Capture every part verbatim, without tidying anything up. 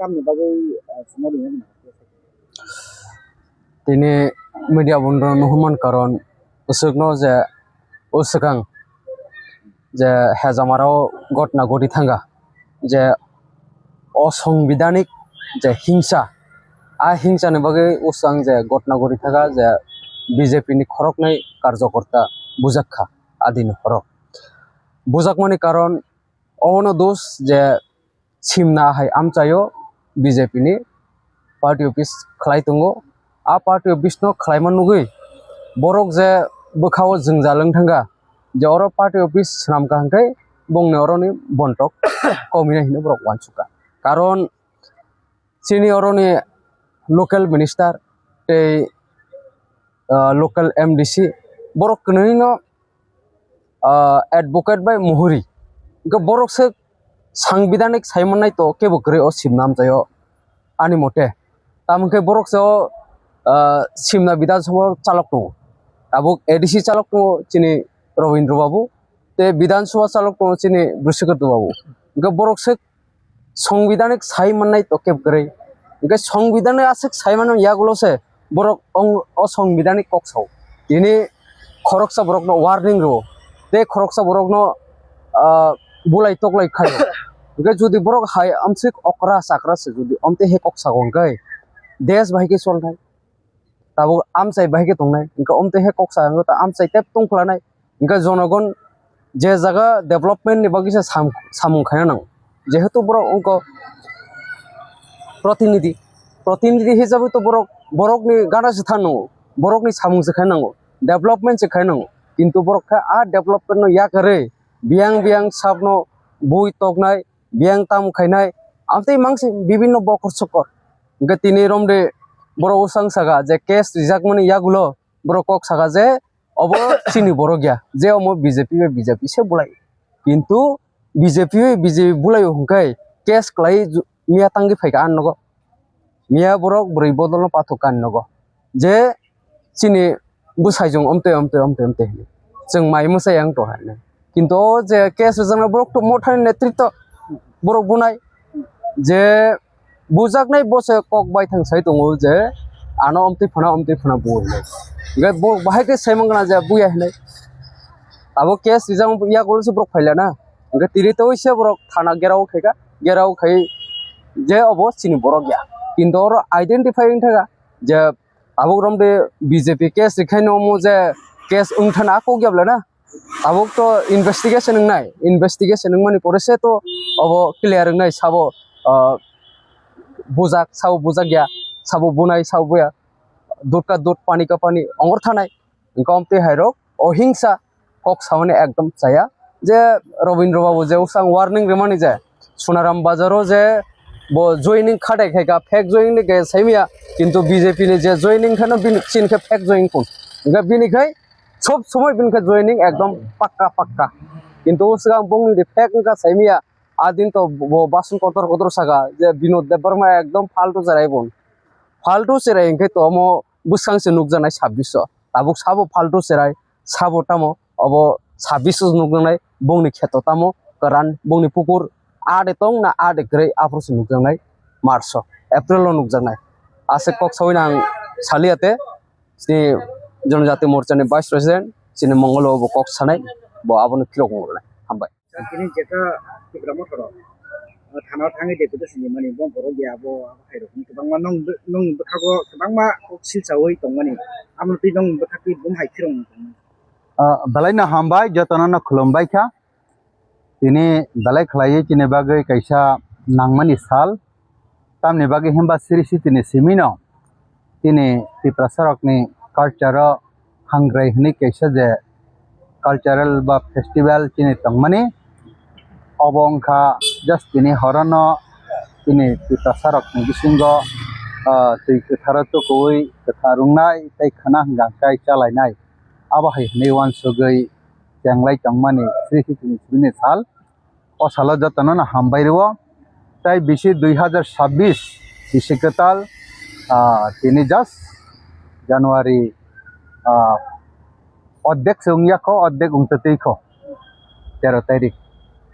Tamni bagwi, ah, swngo ringya nang. Tini media bondro nuhuman karon usukno je usukang je hejamarao gotna gori thanga je osongbidhanik je hingsa, a hingsa ni bagwi usang je gotna gori thanga je B J P ni khoroknwi karjokorta bujakha adini horo. Bujakmani karon obono dos je simna hai amchaio B J P ni party office khlai tongo. A party office no khlaima nugwi borok je bwkhao jwngjal wng thangkha je oro party office swnamkha hwnkhe bongni oroni bontok kominai hinwi borok uansukha. Karon chini oroni local minister tei, ah, local M D C borok kwnwino, ah, advocate bai muhuri. Hwnkhe borok se sangbidanik sai mannai to kebo kwrwi o simna amchaio ani mote. Tamo khe borok se o, ah, simna Bidhan Sabha chalok tongo. Tabuk A D C chalok tongo chini Rabindra Babu. Tei Bidhan Sabha chalok tongo chini Brishaketu Babu. Hwnkhe borok se songbidanik sai mannai to kebo kwrwi. Hwnkhe songbidanik aswk sai mano yagulo se borok ong-, o songbidanik kok sao. Tini khoroksa borokno warning rwo. Tei khoroksa borokno, ah, bulai toklai khaio. Hwnkhe jodi borok hai amswk okra chakra se jodi omtwi he kok sao hwnkhe desh bahai khe cholnai. Tabuk amchai bahai khe tongnai, hwnkhe omtwi he kok sa hwnkhe ta amchai tep tong phlanai, hwnkhe jonogon je jaga development ni bagwi se sam-, samung khaina nango, jehetu borok wngkha protinidhi, protinidhi hisabe to borok, borokni gana se thango, borokni samung se khaina nango, development se khaina nango, kintu borok khe a development no yakarwi biyang biyang sabno bui toknai, biyang tamo khainai, amtwi mangsi bibinno bokhor sokor. Hwnkhe tini romde borok usang saka je case rijakmani yagulo borok kok saka je obo chini borok ya, je omo B J P bai B J P se bulai. Kintu B J P bai B J P bulaio hwnkhe case kwlai ju-, miya tangwi phaikha ang nogo. Miya borok bwrwi bodolno pathok kha ang nogo. Je chini bwsai chwng omtwi, omtwi, omtwi, omtwi hinwi chwng mai mwsai ang tong hai hinwi. Kintu o je case rwjaknai borok to mothani netritwo borok bunai je bujaknai bo se kok baithang sai tongo je ano omtwi phano, omtwi phano bu hinwi. Hwnkhe bo bahai khe sai mangna je buya hinwi. Abo case rijak yagulo se borok phailana. Hwnkhe tiri twi se borok thana gerao khaikha, gerao khai je obo chini borok ya. Kintu oro identify wngthaka je tabuk romde B J P case rikhaino omo je case wngthana kok yablana. Tabuk to investigation wngnai, investigation wngmani pore se to obo clear wngnai sabo, ah, bujak, sabo bujak ya, sabo bunai, sabo buya, dud ka dud, pani ka pani, ongor thanai. Hwnkhe omtwi hairok ohingsa kok samani ekdom chaya. Je Rabindra Babu je usang warning rimani je Sonaram Bazaro je bo joining khatai khaikha, fake joining ni khe saimaya, kintu B J P ni je joining kheno bini chini khe fake joining kun. Hwnkhe bini khai sob somoi bini khe joining ekdom pakka pakka. Kintu o swkang bongni de fake wngkha saimaya, a din to bo bason kotor kotor saka je Binod Debbarma ekdom faltu cherai bo. Faltu cherai hwnkhe to omo bwskang se nukjaknai sabbish o. Tabuk sabo faltu cherai, sabo tamo obo sabbish o nukjaknai, bongni kheto tamo kwran, bongni pukur a de tong na a de kwrwi aphuru se nukjaknai March o, April o nukjaknai. Aswk kok saui nang saliya te chini Jonojati Morcha ni Vice President chini Mongol o bo kok sanai, bo abono philok nai. Hambai. Tini jeta Tipra Motha rok, ah, thana o thangwi deputation ni mani bo borok ya bo hai rok ni kwbangma nong, nong bwkhago kwbangma kok silchaui tongmani. Amo twi nong bwkhak twi bum hai khirok tongmani. Ah, belai no hambai, jotono no khulumbai kha. Tini belai khlaiwi chini bagwi kaisa nangmani sal. Tamni bagwi himba siri sitini simino tini Tiprasa rokni culture o Hangrai hwnwi kaisa je cultural ba festival chini tongmani, obo wngkha just tini horono tini Tiprasa rokni bisingo, ah, twi kwtharo tukuwi kwthar wngnai tei khwna hwnkha khe chalainai. Abo hai hwnwi uansugwi chenglai tongmani sri sitini sibini sal. O salo jotono no hambai rwo. Tai bisi dui hazar sabbish bisi kwtal, ah, tini just January, ah, ordek se wngya kho, ordek wngtwi twi kho, tero tarik.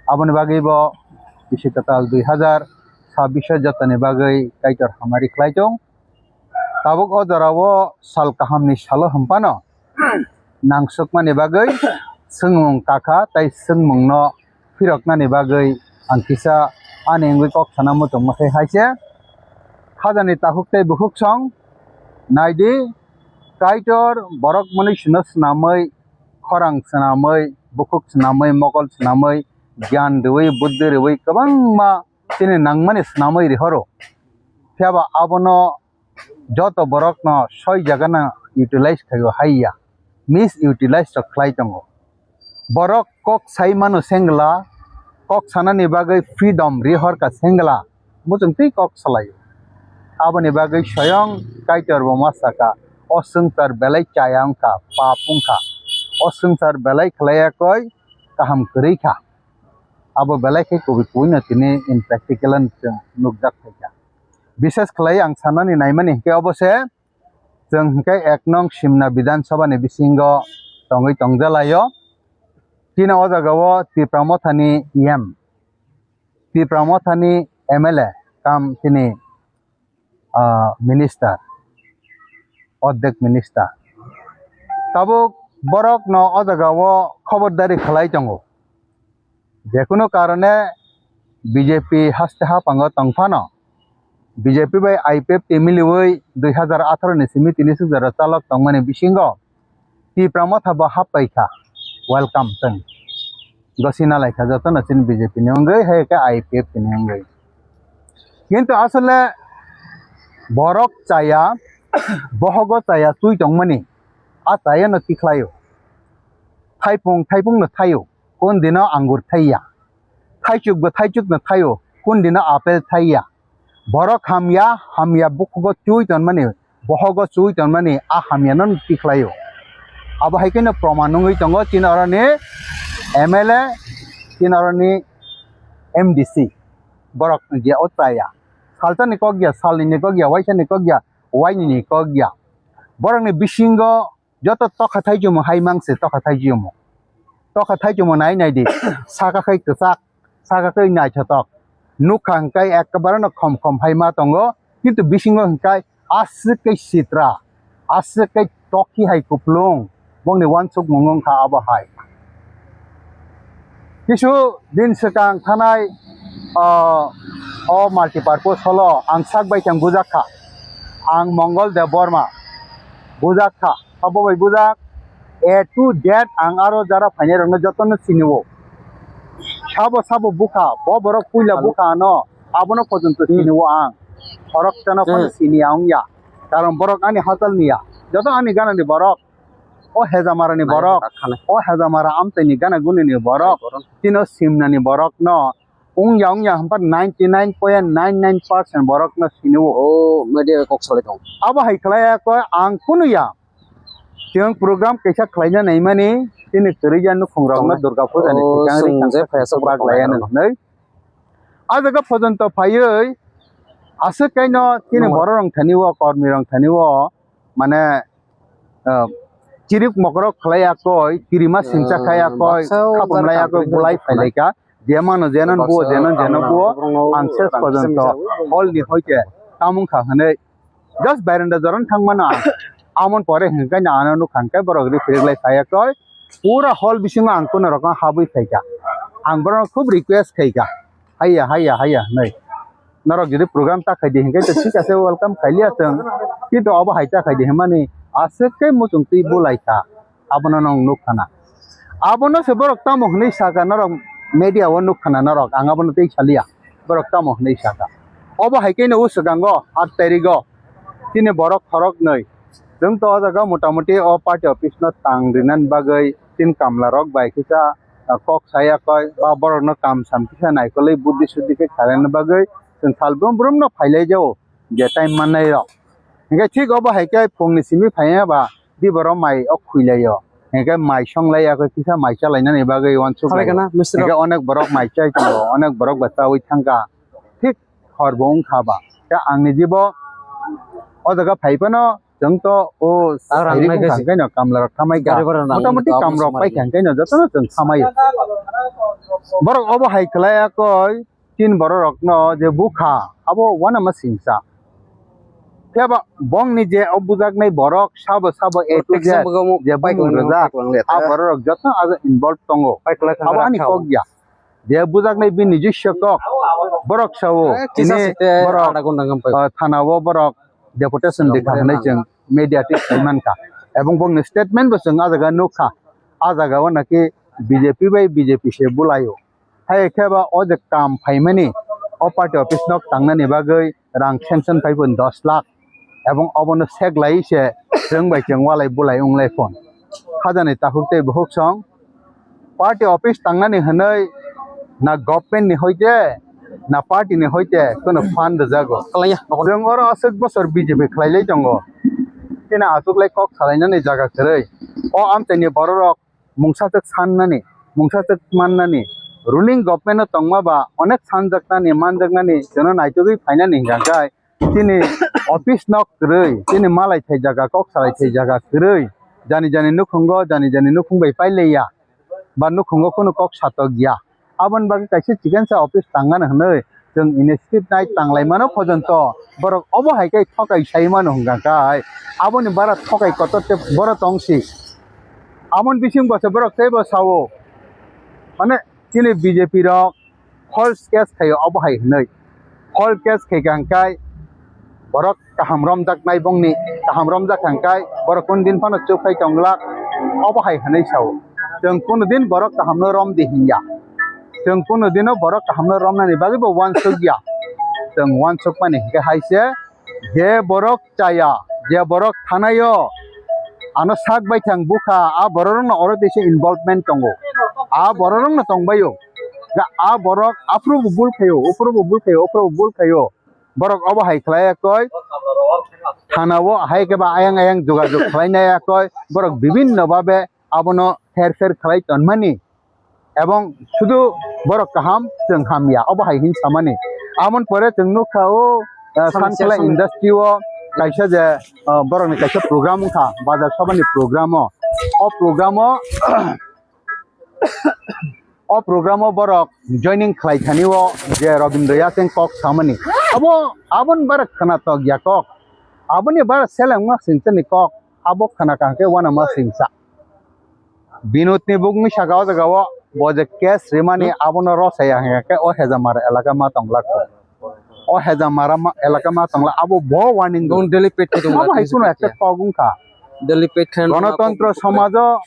Aboni bagwi bo bisi kwtal dui hazar Sabbish jotoni bagwi Kaitor hamari khlai tong. Tabuk o jorao sal kahamni salo hwnphano nangsukmani bagwi swngmung kakha tei swngmungno phiroknani bagwi ang kisa ani wngwi kok sana muchung mwthai hai se. Khajani takhuk tei bukhuk song naidi, Kaitor borok mwnwi sino swnamwi, khorang swnamwi, bukhuk swnamwi, mokol swnamwi, gyan rwui, buddhi rwui kwbangma chini nangmani swnamwi rihoro. Phiya ba abono joto borokno soi jagano utilize khaio hai ya, misutilize rok khlai tongo. Borok kok sai mano sengla, kok sanani bagwi freedom rihorkha sengla, muchung twi kok salaio. Aboni bagwi soyong Kaitor bo ma saka, o swngchar belai chaya wngkha, pap wngkha. O swngchar belai khlaiya koi kaham kwrwi kha. Abo belai khe kubui kubui no tini in practical no chwng nukjak phaikha. Bishes khlai ang sanani naimani hinkhe obo se, chwng hinkhe ek nong Simna Bidhan Sabha ni bisingo tongwi tongjalai o. Tini o jaga o Tipra Motha ni E M, Tipra Motha ni M L A kam tini ah, minister, ordek minister. Tabuk borok no o jaga o khobordari khlai tongo. Jekunu karone B J P haste hapango tongphano, B J P bai I P F T miliwi dui hazar atharo ni simi tini suk jora chalok tongmani bisingo Tipra Motha bo hap paikha, welcome chwng. Gosina laikha jotono chini B J P ni wngwi, hai khe I P F T ni wngwi. Kintu asole borok chaya, bohogo chaya twi tongmani, a chaya no tikhlaio. Thaipung, thaipung no thaio, kun dino angur thaiya. Thaichuk bo thaichuk no thaio, kun dino apple thaiya. Borok hamya, hamya bukhugo chui tonmani, bohogo chui tonmani, a hamyano tikhlaio. Abo hai kheno proman wngwi tongo, chini oroni M L A, chini oroni M D C. Borok je o chaya. Salsani kok ya, salnini kok ya, waisani kok ya, wainini kok ya. Borokni bisingo joto tokha thaichumung hai mang se tokha thaichumung. Tokha thaichumung nai nai di. Saka khai kwchak, saka khai naithotok. Nukha hwnkhe ekkebare no khom khom hai ma tongo. Kintu bisingo hwnkhe aswk khe sitra, aswk khe tokhi hai kuplung. Bongni wansukmung wngkha abo hai. Kisu din swkang thanai, ah, o multipurpose holo ang sak bai tang bujak kha. Ang Mongol Deb Borma bujak kha. Sabo bai bujak A to Z ang aro jara phainai rokno jotono sinio. Sabo sabo bukha, bo borok puila bukha ano, abono pojonto sinio ang. Khorok chano phano sini ang ya. Karon borok ani hachal niya. Joto ani ganani borok. O Hejamarani borok, o Hejamara amchaini gana gunini borok, tino Simnani borokno wngya wngya hwnba ninety nine point nine nine percent borokno sinio. O media kok salai tong. Abo hai khlai ya koi ang kunu ya. Tiyang program kaisa khlaina naimani, tini kwrwi ya nukhung rokno Durga Puja ni swkang ri kangsa bag laya nwngnai. A jaga pojonto phaiwi aswk kaino tini borok rok thani o, kormi rok thani o, mane, ah, chirik mokorok khlai ya koi, kirima singcha khai ya koi, khapum lai ya koi, bulai phai lai kha. Je mano, je non buo, je non, je non buo, ang ses pojonto hall ni hoite tamung kha hwnwi just bairanda joran thang mano ang. Amon pore hwnkhai no ano nukha hwnkhe borok ri phirok lai phai ya koi, pura hall bisingo ang kuno rokno habwi phai kha. Ang borokno khub request khai kha. Haiya, haiya, haiya, hwnwi. Norok jodi program ta khai di hinkhe to thik ase, welcome khai liya chwng. Kintu abo hai ta khai di hwnmani aswk khe muchung twi bulai kha. Abono nwng nuk khana. Abono se borok tamo hwnwi saka norok media o nuk khana norok. Ang abono tei saliya. Borok tamo hwnwi saka. Obo hai khe no o swkango aat tarigo. Chini borok khorok nwi. Chwng to o jaga motamuti o party office no tang rinani bagwi tin kamla rok bai kisa, ah, kok saya koi ba borok no kam sam kisa naikolwi buddhi suddhi khe khlaina bagwi chwng sal brum brum no phailai jao je time mannai rok. Hinkhe thik obo hai khe phungni simi phaiya ba di borok mai o khwi lai o. Hinkhe mai song lai ya khe kisa mai cha lainani bagwi uansuk lai o. Hinkhe onek borok mai chai tongo, onek borok ba chaui thang kha. Thik hor bo wng kha ba. Khe ang ni jibo o jaga phai phano chwng to o sairi bwkha hwnkhe no kamla rok thamai kha. Motamuti kam rok pai kha hwnkhe no joto no chwng thamai o. Borok obo hai khlai ya koi. tin bororokno je bukha, abo uanama singsa. Phiya ba bongni je o bujaknai borok sabo sabo A to Z je bumung rijak, a bororok joto ago involve tongo. Abo ani kok ya. Je bujaknai bini nijiswa kok, borok sao, tini borok, ah, thana o borok deputation rikha hinwi chwng media twi sai mankha. Ebong bongni statement bo chwng ah jaga nukha. Ah jaga o naki B J P bai B J P se bulaio. Hai khe ba o je kam phaimani, o party office nok tangnani bagwi rang sanction phai phon dos lakh, ebong obono sek lai se chwng bai chwng walai bulai wng lai phon. Khajani takhuk tei bukhuk song party office tangnani hwnwi na government ni hoite na party ni hoite kono fund rwjago. Chwng oro aswk bosor B J P khlai lai tongo, chini achuk lai kok salainani jaga kwrwi. O amchaini bororok mungsa chwk sannani, mungsa chwk mannani, ruling government o tongma ba onek sanjaknani, manjaknani, jono naitugwi phainani hingka khe chini office nok kwrwi, chini malai thai jaga, kok salai thai jaga kwrwi, jani jani nukhungo, jani jani nukhung bai pailaiya, ba nukhungo kunu kok satok ya. Aboni bagwi kaisa chikon sa office tangmani hwnwi chwng initiative nai tanglai mano, porjonto borok obo hai khe thokai sai mano hwnka khe aboni bara thokai kotor tei borok tong si. Amoni bising bo se borok teibo sao, mane chini B J P rok false case khaio obo hai hwnwi. False case khaikha hwnkhe borok kaham romjaknai bongni, kaham romjakha hwnkhe borok kunu din phano chuk phai tong glak, obo hai hwnwi sao. Chwng kunu din borok kahamno rom di hinya. Chwng kunu dino borok kahamno romnani bagwi bo uansuk ya. Chwng uansuk mani hwnkhe hai se, je borok chaya, je borok thanaio, ano sak baithang bukha, a bororokno oro teisa involvement tongo. A bororokno tongbaio. A borok aphuru bo bul khaio, uphuru bo bul khaio, uphuru bo bul khaio. Borok obo hai khlai ya koi, thana o hai khe ba ayang ayang jogajog khlai nai ya koi, borok bibinno babe abono her pher khlai tonmani. Ebong sudu borok kaham, chwng hamya, obo hai hin samani. Amon pore chwng nukha o, eh, Sankhala industry o kaisa je, eh, borokni kaisa program wngkha, bazar sabani program o. O program o, o program o borok joining khlai thani o je Robindra Yaseng kok samani. Abo, aboni bara khwnatok ya kok. Aboni bara seleng ma singchani kok. Abo khwna kaham khe uanama singcha. Binod ni bukni saka o jaga o bo je case rimani abono rosaya hingka khe o Hejamara elaka ma tong lak. O Hejamara ma, elaka ma tong lak abo bo warning. Bong daily pet khe tong abo hai kuno ekta kok wngkha. Daily pet khe Ganatantro somajo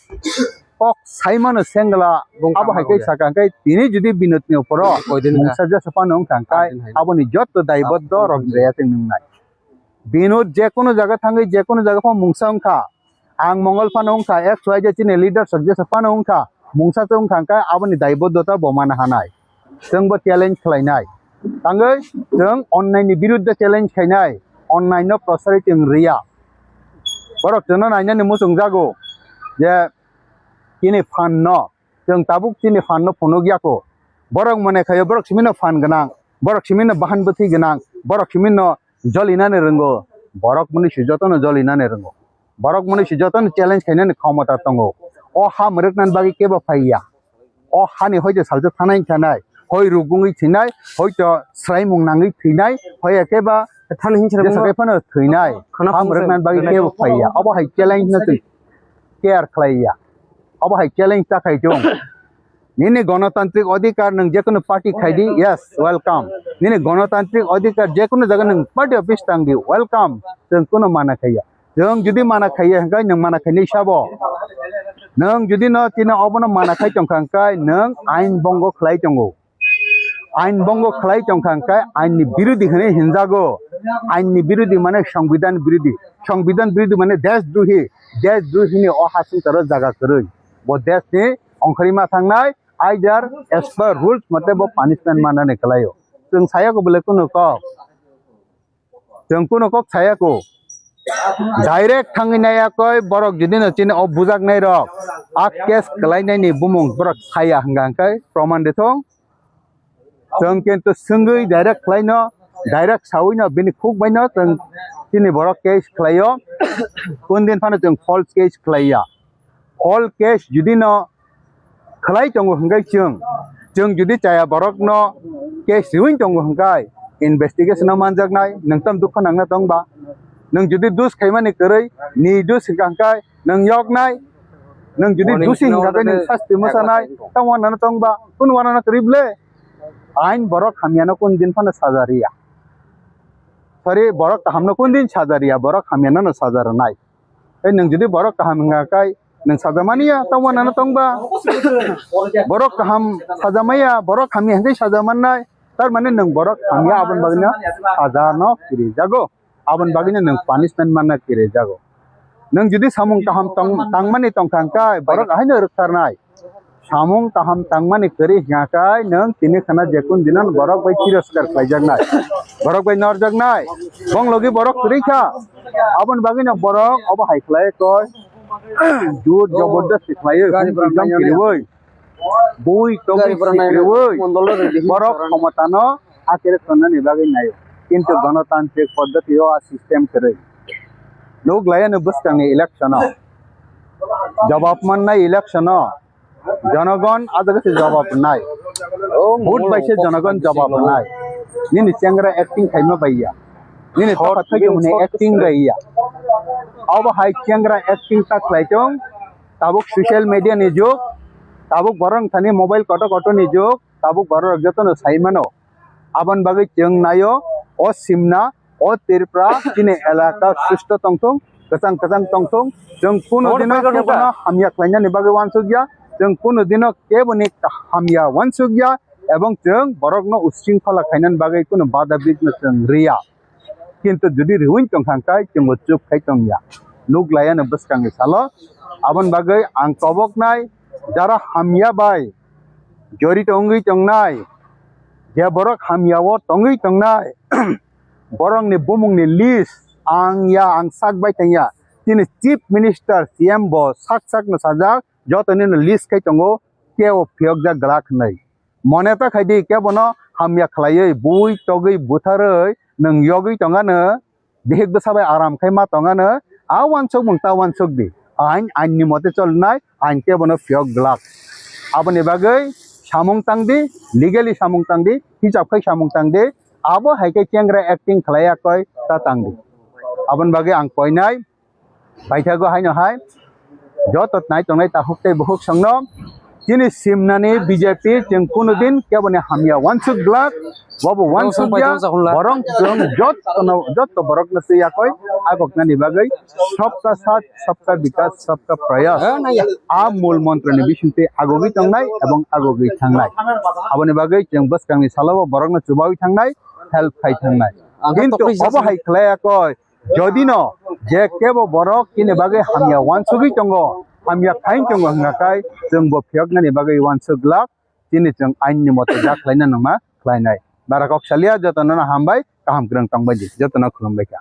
kok saimano sengla abo hai khe saka hingka khe tini jodi Binod ni uporo mungsa jesa phano wngkha hingka khe aboni jotto daiboddo rok reya tong nungnai. Binod je kono jaga thangwi je kono jaga pha mungsa wngkha. Ang Mongol phano wngkha, X Y Z chini leaders rok jesa phano wngkha, mungsa se wngkha hwnkhe aboni daiboddota bo mana hanai. Chwng bo challenge khlainai. Tangwi chwng onnai ni biruddhe challenge khainai, onnai no prosari chwng riya. Borok chwngno nainani muchung jago je chini phan no, chwng tabuk chini phan no phunuk yako. Borok mone khaio borok simi no phan gwnang, borok simi no bahan bwthwi gwnang, borok simi no jolinani rwngo, borok mwnwi se jotono jolinani rwngo, borok mwnwi se jotono challenge khainani khomota tongo. O ha mwrwknani bagwi kebo phaiya. O hani hoito salsa thanai thanai, hoi ruk wngwi thwinai, hoito swraimung nangwi thwinai, hoi ekeba thani hinsa jesa phano thwinai. Ha mwrwknani bagwi kebo phaiya. Obo hai challenge no twi care khlaiya. Obo hai challenge ta khai chwng. Nini gonotantrik odhikar nwng jekunu party khaidi, yes, welcome. Nini gonotantrik odhikar jekunu jaga nwng party office tangdi, welcome. Chwng kunu mana khaiya. Chwng jodi mana khaiya hwnkhe nwng mana khainai sabo. Nwng jodi no chini obono mana khai tongkha hwnkhe nwng ain bongo khlai tongo. Ain bongo khlai tongkha hwnkhe ain ni birodhi hwnwi hinjago. Ain ni birodhi mane songbidan birodhi. Songbidan birodhi mane deshdrohi. Deshdrohi ni o hasing toro jaga kwrwi. Bo desh ni ongkhorwi ma thangnai, either as per rules mote bo punishment manani kwlaio. Chwng saya ko bole kunu kok. Chwng kunu kok saya ko. Direct thangwi nai yakoi borok jodi no chini o bujak nai rok. A case kwlai nai ni bumung borok saya hwnka hwnkhe proman de thung. Chwng kintu swngwi direct khlaino, direct sawi no bini khuk bai no chwng chini borok case khlaio. Kun din phano chwng false case khlaiya. False case jodi no khlai tongo hwnkhe chwng Chwng jodi chaya borokno case riwi tongo hwnkhe investigation-o manjaknai, nwng tamo dukha nangna tongba? Nwng jodi dus khaimani kwrwi, ni dus hwnkha hwnkhe nwng yoknai, nwng jodi dusi hwnkha khe nwng sasti mwsanai, tamo wanano tongba? Kunu wanano kwrwi ble? Ain borok hamyano kun din phano saja riya. Sorry, borok kahamno kun din saja riya, borok hamyano no saja rwnai. Tei nwng jodi borok kaham hwnkha khe nwng sajamaniya, tamo wanano tongba? Borok kaham sajamaya, borok hamya hwnkhe sajamannai. Tar mane nwng borok hamya, aboni bagwino sajano kirijago, aboni bagwino nwng punishment manna kirijago. Nwng jodi samung kaham tong-, tangmani tongkha hwnkhe borok ahaino rwktharnai. Samung kaham tangmani kwrwi hwnkha khe nwng tini khna jekun dinan borok bai tiroskar khlaijaknai, borok bai norjaknai. Bong logi borok kwrwi kha, aboni bagwino borok obo hai khlai koi, jur jabardasti khlaiwi, hum kijam kiriwi, bui togwi sikriwi borok khomotano hakhe tonnani bagwi naio. Kintu gonotantrik poddotio a system kwrwi. Nuk laiano bwskangni election-o jawab mannai, election-o jonogon a jaga se jawab rwnai. Vote bai se jonogon jawab rwnai. Nini chengra acting khaima bai ya, nini thok thai tongmani acting bai ya. Abo hai chengra acting ta khlai tong. Tabuk social media ni jug, tabuk borok thani mobile kotor kotor ni jug, tabuk borok jotono sai mano. Aboni bagwi chwng naio, o simna, o Tripura, chini elaka susto tongthung, kwchang kwchang tongthung. Chwng kunu dino kebono hamya khlainani bagwi uansukya, chwng kunu dino keboni hamya uansukya, ebong chwng borokno usringkhola khainani bagwi kunu bada bigno chwng riya. Kintu jodi riwi tongkha hwnkhe chwngbo chup khai tongya. Nuk laiano bwskangni salo. Aboni bagwi ang koboknai, jara hamya bai jorito wngwi tongnai, je borok hamya-o tongwi tongnai, borokni bumungni list ang ya, ang sak bai tongya. Chini Chief Minister, C M bo sak sakno sajak, jotonino list khai tongo, kebo phiyokjak glak hwnwi. Mone ta khai di, kebono hamya khlaiwi, bui togwi, butharwi nwng yogwi tongano, bihik bwsa bai aram khai ma tongano, a uansukmung ta uansuk di. Ain, ainni mote cholnai, ain kebono phiyok glak. Aboni bagwi samung tang di, legally samung tang di, hisab khai samung tang di. Abo hai khe chengra acting khlai ya koi ta tang di. Aboni bagwi ang koinai, paithago haino hai, joto nai tongnai takhuk tei bukhuk songno, chini simnani B J P chwng kunu din keboni hamya uansuk glak, bobo uansuk ya, borok chwng jotono, joto borokno twi yakoi agoknani bagwi sabka saath, sabka vikas, sabka prayas, a mul montroni bisingtwi agogwi tongnai ebong agogwi thangnai. Aboni bagwi chwng bwskangni salo borokno chubawi thangnai, help khai thangnai. Kintu obo hai khlai yakoi, jodi no je kebo borok chini bagwi hamya uansugwi tongo, hamya khain tongo hwnkha khai chwng bo phiyoknani bagwi uansuk glak, chini chwng ain ni mote jak khlaina nangma khlainai. Bara kok salia, jotono no hambai, kaham kwrwng tongbai di, jotono khulumbai kha.